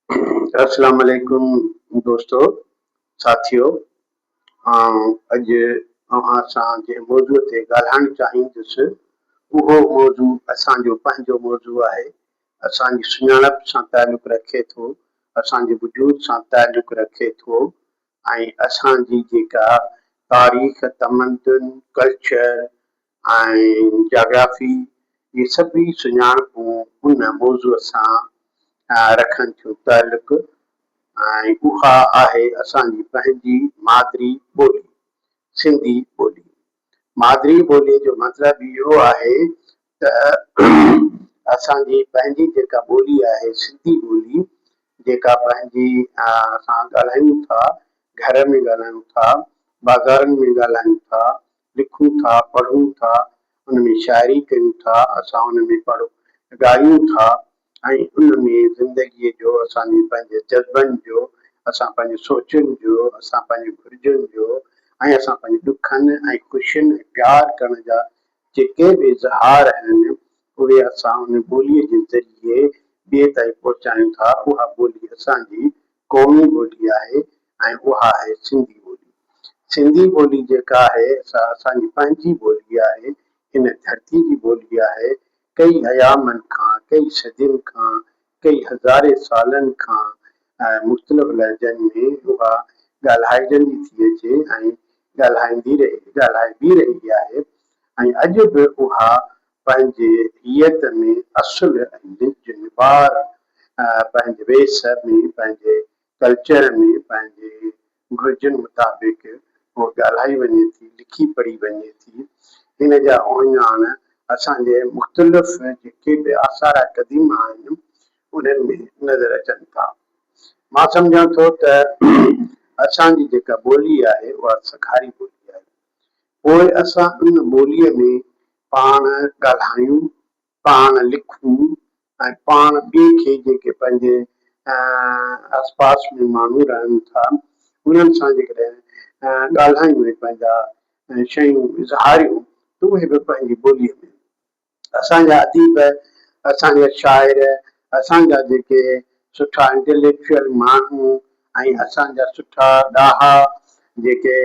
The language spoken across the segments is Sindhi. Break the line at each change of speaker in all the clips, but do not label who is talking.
السلام عليڪم دوستو ساٿيو آئون اڄ اوهان سان جنهن موضوع تي ڳالهائڻ چاهيندس اهو موضوع اسان جو پنهنجو موضوع آهي اسان جي سڃاڻپ سان تعلق رکي ٿو اسان جي وجود سان تعلق رکي ٿو ۽ اسان جي جيڪا تاريخ تمدن ڪلچر ۽ جاگرافي اهي سڀئي سڃاڻپون ان موضوع سان رکن ٿيون تعلق ۽ اها آهي اسان جي پنهنجي مادري ٻولي، سنڌي ٻولي. مادري ٻولي جو مطلب اهو آهي ته اسان جي پنهنجي جيڪا ٻولي آهي سنڌي ٻولي جيڪا پنهنجي اسان ڳالهايون ٿا، گهر ۾ ڳالهايون ٿا، بازارن ۾ ڳالهايون ٿا، لکون ٿا، پڙهون ٿا، ان ۾ شاعري ڪيون ٿا، اسان ان ۾ پڙهون ڳايون ٿا ۽ ان ۾ زندگيء جو اسان جي پنهنجي جذبن جو، اسان پنهنجي سوچن جو، اسان پنهنجي گهرجن جو ۽ اسان پنهنجي ڏکن ۽ خوشين ۽ پيار ڪرڻ جا جيڪي به اظهار آهن، اهي اسان ان ٻوليء جي ذريعي ٻئي تائين پهچايون ٿا. اها ٻولي اسان جي قومي ٻولي آهي ۽ اها آهي سنڌي ٻولي. سنڌي ٻولي جيڪا آهي سا اسان جي پنهنجي ٻولي آهي، هن ڌرتي جي ٻولي آهي. ڪئي ايامن کان، ڪئي صدين کان، ڪئي هزارين سالن کان مختلف لهجن ۾ اها ڳالهائجندي ٿي اچي ۽ ڳالهائيندي رهي ڳالهائبي رهي آهي ۽ اڄ به اها پنهنجي هيئت ۾ اصل ۽ نج نبار پنهنجي ويس ۾ پنهنجي ڪلچر ۾ پنهنجي گهرجن مطابق اها ڳالهائي وڃي ٿي، لکي پڙهي وڃي ٿي. هن جا اهڃاڻ اسان جي مختلف جيڪي به آثار قديمه آهن، انهن ۾ نظر اچن ٿا. مان سمجهان ٿو ته اسان جي جيڪا ٻولي آهي، اها سگهاري ٻولي آهي. پوء اسان ان ٻوليء ۾ پاڻ ڳالهايون، پاڻ لکون ۽ پاڻ ٻئي کي جيڪي پنهنجي آسپاس ۾ ماڻهو رهن ٿا انهن سان جيڪڏهن ڳالهايون ۽ پنهنجا شيون اظهاريون ته اهي به پنهنجي ٻوليء ۾. اسان جا اديب، اسان جا شاعر، اسان جا جيڪي سٺا انٽيليڪچوئل ماڻهو ۽ اسان جا سٺا ڏاها جيڪي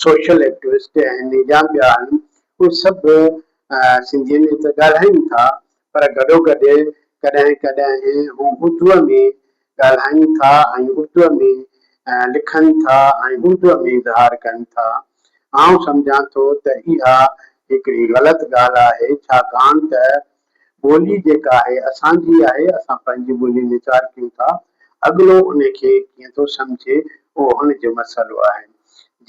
سوشل ايڪٽوسٽ آهن يا ٻيا آهن اهي سڀ سنڌيء ۾ ته ڳالهائين ٿا پر گڏوگڏ ڪڏهن ڪڏهن هو اردوء ۾ ڳالهائين ٿا ۽ اردوء ۾ لکن ٿا ۽ اردوء ۾ اظهار ڪن ٿا. آئون سمجهان ٿو ته اها هڪڙي غلط ڳالهه آهي ڇاڪاڻ ته ٻولي جيڪا آهي اسان جي آهي، اسان پنهنجي ٻولي ۾ اظهار ڪيون ٿا، اڳلو ان کي ڪيئن ٿو سمجهي اهو هن جو مسئلو آهي.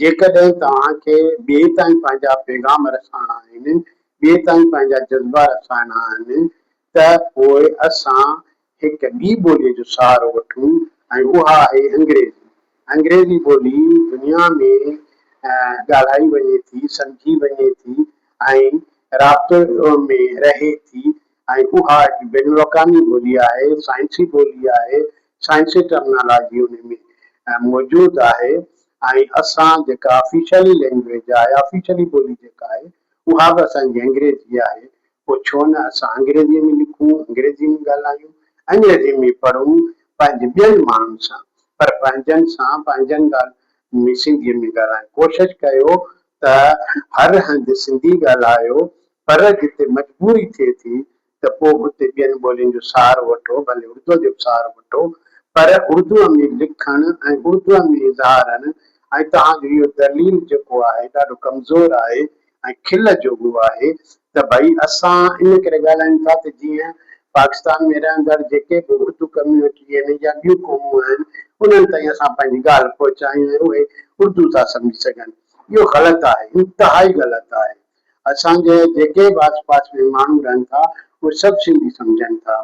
جيڪڏهن توهان کي ٻئي تائين پنهنجا پيغام رسائڻا آهن، ٻئي تائين پنهنجا جذبا رسائڻا آهن ته پوء اسان هڪ ٻي ٻوليء جو سهارو وٺون ۽ اها آهي انگريزي. انگريزي ٻولي دنيا ۾ ڳالهائي وڃي ٿي، سمجهي وڃي ٿي ۽ رابطي ۾ رهي ٿي ۽ اها هڪ بين الاقوامي ٻولي آهي، سائنسي ٻولي آهي، سائنسي ٽرمنالاجي ان ۾ موجود آهي ۽ اسان جيڪا آفيشلي لينگويج آهي، آفيشلي ٻولي جيڪا آهي اها به اسان جي انگريزي آهي، پوء ڇو نه اسان انگريزيء ۾ لکون، انگريزيء ۾ ڳالهايون، انگريزيء ۾ پڙهون، پنهنجي ٻين ماڻهن سان، پر پنهنجن سان، پنهنجن ڳالهه ۾ سنڌيء ۾ ڳالهايون. ڪوشش ڪيو ته هر هنڌ سنڌي ڳالهايو، پر جتي مجبوري ٿئي ٿي ته پوء اتي ٻين ٻولين جو سهارو وٺو، ڀلي اردوء جو به سهارو وٺو، پر اردوء ۾ لکڻ ۽ اردوء ۾ اظهارڻ ۽ توهان جو اهو دليل جيڪو آهي ڏاڍو ڪمزور آهي ۽ کل جوڳو آهي ته ڀئي اسان ان ڪري ڳالهايون ٿا ته جيئن پاڪستان ۾ رهندڙ جيڪي به اردو ڪميونٽي آهن يا ٻيون قومون آهن انهن تائين اسان پنهنجي ڳالهه پهچايون ۽ اهي اردو ٿا سمجهي سگهن. اهو غلط آهي، انتهائي غلط آهي. اسان جي جيڪي به آس پاس ۾ ماڻهو رهن ٿا اهي سڀ سنڌي سمجهن ٿا.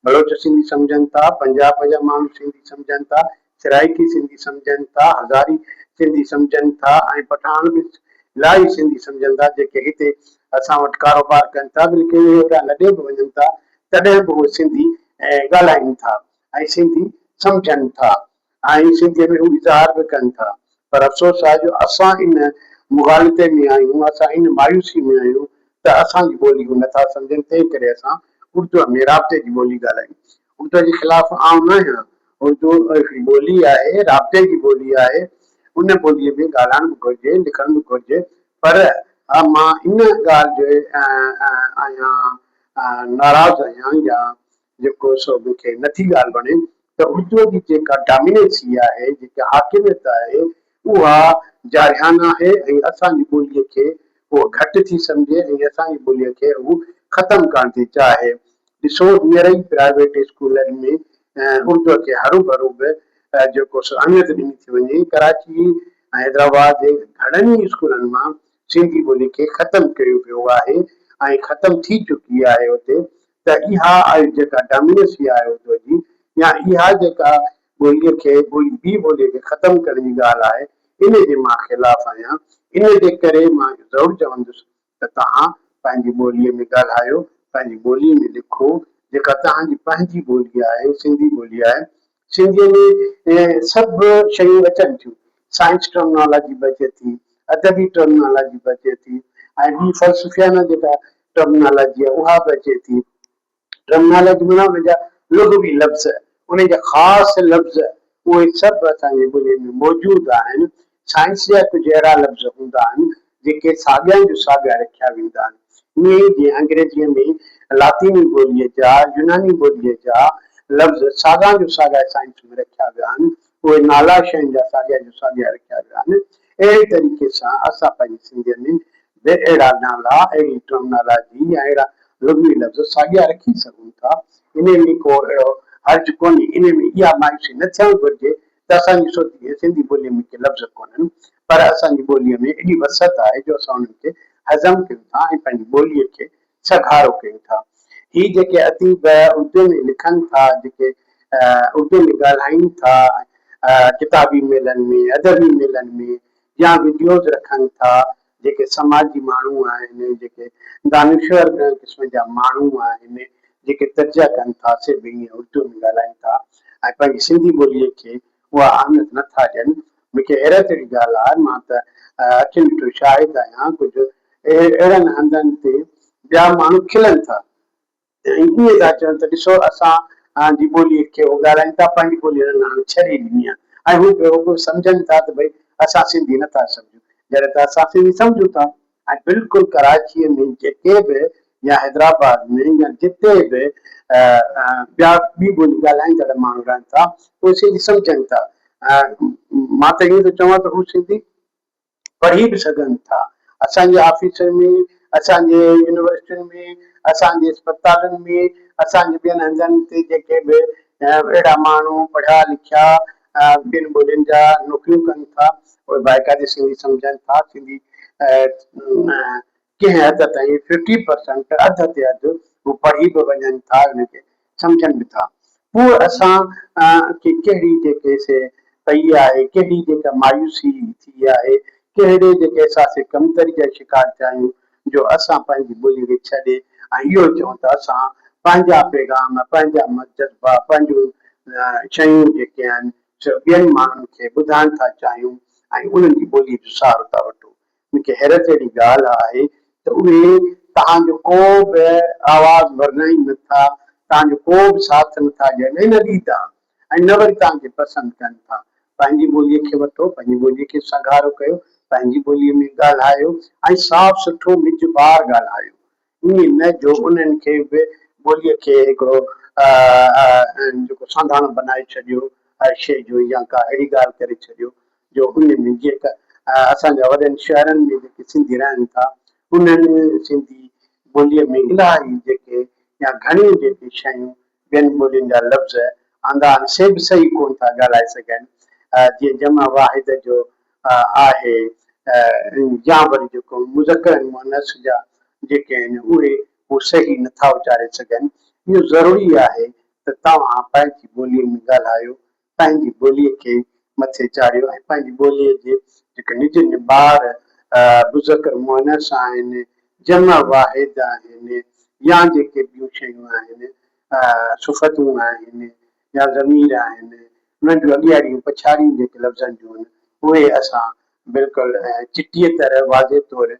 بلوچ سنڌي سمجهن ٿا، پنجاب جا ماڻهو سنڌي سمجهن ٿا، سرائيڪي سنڌي سمجهن ٿا، هزاري سنڌي سمجهن ٿا ۽ پٺاڻ به الاهي سنڌي سمجهن ٿا جيڪي هتي اسان وٽ ڪاروبار ڪن ٿا بلڪه اهي هوڏانهن لڏي به وڃن ٿا تڏهن به اهي سنڌي ڳالهائين ٿا ۽ سنڌي سمجهن ٿا. ۽ سنڌيء ۾ هو اظهار به ڪن ٿا پر افسوس آهي جو اسان ان مغالطي ۾ آهيون، اسان ان مايوسي ۾ آهيون ته اسان جي ٻولي هو نٿا سمجهن تنهن ڪري اسان اردوء ۾ رابطي جي ٻولي ڳالهايون. اردوء جي خلاف آئون نه آهيان، اردو هڪڙي ٻولي آهي، رابطي جي ٻولي آهي، ان ٻوليء ۾ ڳالهائڻ به گهرجي، لکڻ به گهرجي، پر مان ان ڳالهه جي آهيان ناراض آهيان يا جيڪو سو مون کي نٿي ڳالهه وڻي ته اردوء جي جيڪا ڊاميننسي آهي، جيڪا حاڪميت آهي، اها جارحانه آهي ۽ اسان جي ٻوليء کي هوء گهٽ ٿي سمجهي ۽ اسان جي ٻوليء کي هو ختم ڪرڻ ٿي چاهي. ڏسو هينئر ئي پرائيويٽ اسڪولن ۾ اردوء کي هروڀرو به جيڪو سو اهميت ڏني ٿي وڃي. ڪراچي ۽ حيدرآباد جي گهڻن ئي اسڪولن مان سنڌي ٻولي کي ختم ڪيو ويو آهي ۽ ختم ٿي چڪي آهي اتي ته اها جيڪا ڊامينسي آهي اردوء جي يا اها جيڪا ٻوليء کي ٻي ٻوليء کي ختم ڪرڻ جي ڳالهه آهي ان جي مان خلاف آهيان ان جي ڪري مان اهو ضرور چوندس ته توهان پنهنجي ٻوليء ۾ ڳالهايو، پنهنجي ٻوليء ۾ لکو، جيڪا توهان جي پنهنجي ٻولي آهي، سنڌي ٻولي آهي. سنڌيء ۾ سڀ شيون اچن ٿيون، سائنس ٽرمنالاجي به اچي ٿي، ادبي ٽرمنالاجي به اچي ٿي ۽ ٻي فلسفيانه جيڪا ٽرمنالاجي آهي اها به اچي ٿي. ٽرمنالاجي معنيٰ ان جا لغوي لفظ، ان جا خاص لفظ، اهي سڀ اسان جي ٻوليء ۾ موجود آهن. سائنس جا ڪجهه اهڙا لفظ هوندا آهن، جيڪي ساڳيا جو ساڳيا رکيا ويندا آهن. ائين ئي جيئن انگريزيء ۾ لاطيني ٻوليء جا، يوناني ٻوليء جا لفظ ساڳا جو ساڳيا سائنس ۾ رکيا ويا آهن، اهي نالا شين جا ساڳيا جو ساڳيا رکيا ويا آهن. اهڙي طريقي سان اسان پنهنجي سنڌيء ۾ به اهڙا نالا، اهڙي ٽرمنالاجي يا اهڙا لغوي لفظ ساڳيا رکي سگهون ٿا. انهيء ۾ ڪو اهڙو حرج ڪونهي. انهيء ۾ اها مايوسي نه ٿيڻ گهرجي ته اسان جي سنڌي ٻوليء ۾ ڪي لفظ ڪونهن، پر اسان جي ٻوليء ۾ ايڏي وسعت آهي جو اسان انهن کي هضم ڪيون ٿا ۽ پنهنجي ٻوليء کي سگهارو ڪيون ٿا. هي جيڪي اديب اردوء ۾ لکن ٿا، جيڪي اردوء ۾ ڳالهائين ٿا، ڪتابي ميلن ۾، ادبي ميلن ۾ يا وڊيوز رکن ٿا، جيڪي سماجي ماڻهو آهن، جيڪي دانشور قسم جا ماڻهو آهن، جيڪي تجزيا ڪن ٿا، سي به ائين اردوء ۾ ڳالهائين ٿا ۽ پنهنجي سنڌي ٻوليء کي اها اهميت نه ٿا ڏين. مون کي حيرت جهڙي ڳالهه آهي، مان ته اکين ڏٺو شاهد آهيان، ڪجهه اهڙن هنڌن تي ٻيا ماڻهو کلن ٿا ۽ ائين ٿا چون ته ڏسو اسان جي ٻوليء کي هو ڳالهائين ٿا، پنهنجي ٻولي هنن هاڻي ڇڏي ڏني آهي ۽ هو بيوقوف سمجهن ٿا ته ڀئي اسان سنڌي نه ٿا سمجهون، جڏهن ته اسان سنڌي سمجهون ٿا ۽ بلڪل ڪراچيء ۾ جيڪي به يا حيدرآباد ۾ يا جتي به ٻيا ٻي ٻولي ڳالهائيندڙ ماڻهو رهن ٿا اهي سنڌي سمجهن ٿا. مان ته ائين ٿو چوان ته هو سنڌي پڙهي به سگهن ٿا. اسان جي آفيسن ۾، اسان جي يونيورسٽين ۾، اسان جي اسپتالن ۾، اسان جي ٻين هنڌن تي جيڪي به اهڙا ماڻهو پڙهيا لکيا ٻين ٻولين جا نوڪريون ڪن ٿا اهي باقاعدي سنڌي سمجهن ٿا، سنڌي ڪنهن حد تائين ففٽي پرسنٽ اڌ تي اڌ هو پڙهي به وڃن ٿا ان کي سمجهن به ٿا. پوء اسان کي ڪهڙي جيڪي سي پئي آهي، ڪهڙي جيڪا مايوسي ٿي آهي، ڪهڙي جيڪي احساس ڪمتري جا شڪار ٿيا آهيون جو اسان پنهنجي ٻولي کي ڇڏي ۽ اهو چئون ته اسان پنهنجا پيغام، پنهنجا جذبا، پنهنجون شيون جيڪي آهن سي ٻين ماڻهن کي ٻڌائڻ ٿا چاهيون ۽ انهن جي ٻولي جو سهارو ٿا وٺون. مون کي حيرت جهڙي ڳالهه آهي ته اهي توهان جو ڪو به آواز ورنائين نه ٿا، توهان جو ڪو به ساٿ نه ٿا ڏين ۽ نه ڏيندا ۽ نه وري توهان کي پسند ڪن ٿا. پنهنجي ٻوليء کي وٺو، پنهنجي ٻوليء کي سگهارو ڪيو، پنهنجي ٻوليء ۾ ڳالهايو ۽ صاف سٺو نج ٻار ڳالهايو. ائين نه جو انهن کي به ٻوليء کي هڪڙو جيڪو سانڌاڻو بنائي ڇڏيو شيء جو يا ڪا اهڙي ڳالهه ڪري ڇڏيو جو ان ۾ جيڪا اسان جا وڏن شهرن ۾ جيڪي سنڌي رهن ٿا انهن سنڌي ٻوليء ۾ الاهي جيڪي يا گهڻيون جيڪي شيون ٻين ٻولين جا لفظ آندا آهن سي به صحيح ڪونه ٿا ڳالهائي سگهن جيئن جمع واحد جو آهي يا وري جيڪو مذڪر ۽ مؤنث جا جيڪي آهن اهي هو صحيح نه ٿا اچاري سگهن. اهو ضروري آهي ته توهان پنهنجي ٻوليء ۾ ڳالهايو، پنهنجي ٻوليء کي مٿي چاڙهيو ۽ پنهنجي ٻوليء جي جيڪي نج نبار مذڪر مؤنث آهن، جمع واحد آهن يا جيڪي ٻيون شيون آهن، صفتون آهن يا ضمير آهن، انهن جون اڳياڙيون پڇاڙيون جيڪي لفظن جون آهن، اهي اسان بلڪل چٽيء طرح واضح طور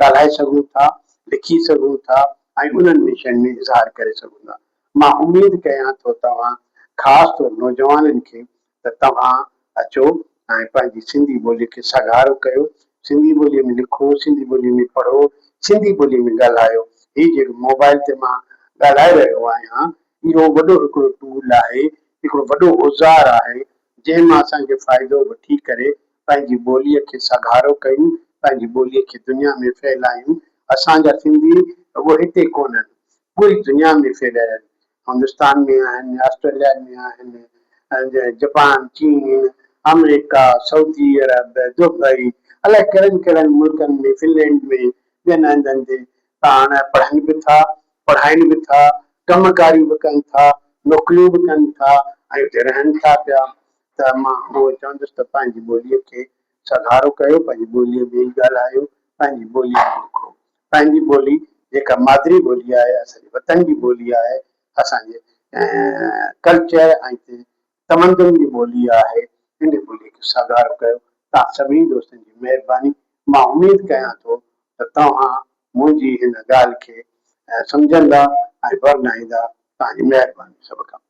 ڳالهائي سگهون ٿا، لکي سگهون ٿا ۽ انهن ۾ شين ۾ اظهار ڪري سگهون ٿا. مان اميد ڪيان ٿو توهان خاص طور نوجوانن کي ته توهان اچو ۽ پنهنجي سنڌي ٻولي کي سگهارو ڪيو، سنڌي ٻولي ۾ لکو، سنڌي ٻولي ۾ پڙهو، سنڌي ٻولي ۾ ڳالهايو. هي جيڪو موبائل تي مان ڳالهائي رهيو آهيان، اهو وڏو هڪڙو ٽول آهي، هڪڙو وڏو اوزار آهي، جنهن مان اسان کي فائدو وٺي ڪري پنهنجي ٻوليء کي سگهارو ڪيون، پنهنجي ٻوليء کي دنيا ۾ ڦهلايون. اسان جا سنڌي رڳو هتي ڪونهن، پوري دنيا ۾ ڦهليل آهن. هندستان ۾ آهن، آسٽريليا ۾ آهن، جپان، چين، آمريڪا، سعودي عرب، دبئي، الائي ڪهڙن ڪهڙن ملڪن ۾ فنلينڊ ۾ ٻين هنڌن تي پاڻ پڙهن به ٿا، پڙهائين به ٿا، ڪم ڪاريون به ڪن ٿا، نوڪريون به ڪن ٿا ۽ اتي رهن ٿا پيا ته مان اهو چوندس ته پنهنجي ٻوليء کي سگهارو ڪيو، پنهنجي ٻوليء ۾ ئي ڳالهايو، پنهنجي ٻوليء ۾ لکو. پنهنجي ٻولي جيڪا مادري ٻولي آهي، اسان جي وطن جي ٻولي آهي، اسان جي ڪلچر ۽ تمدن جي ٻولي آهي، ان ٻوليء کي سگهارو ڪيو. توهان سڀني دوستن جي مهرباني. مان اميد ڪيان ٿو ته توهان منهنجي هن ڳالهه کي سمجهندا ۽ ورنائيندا. توهان جي مهرباني سڀ کان.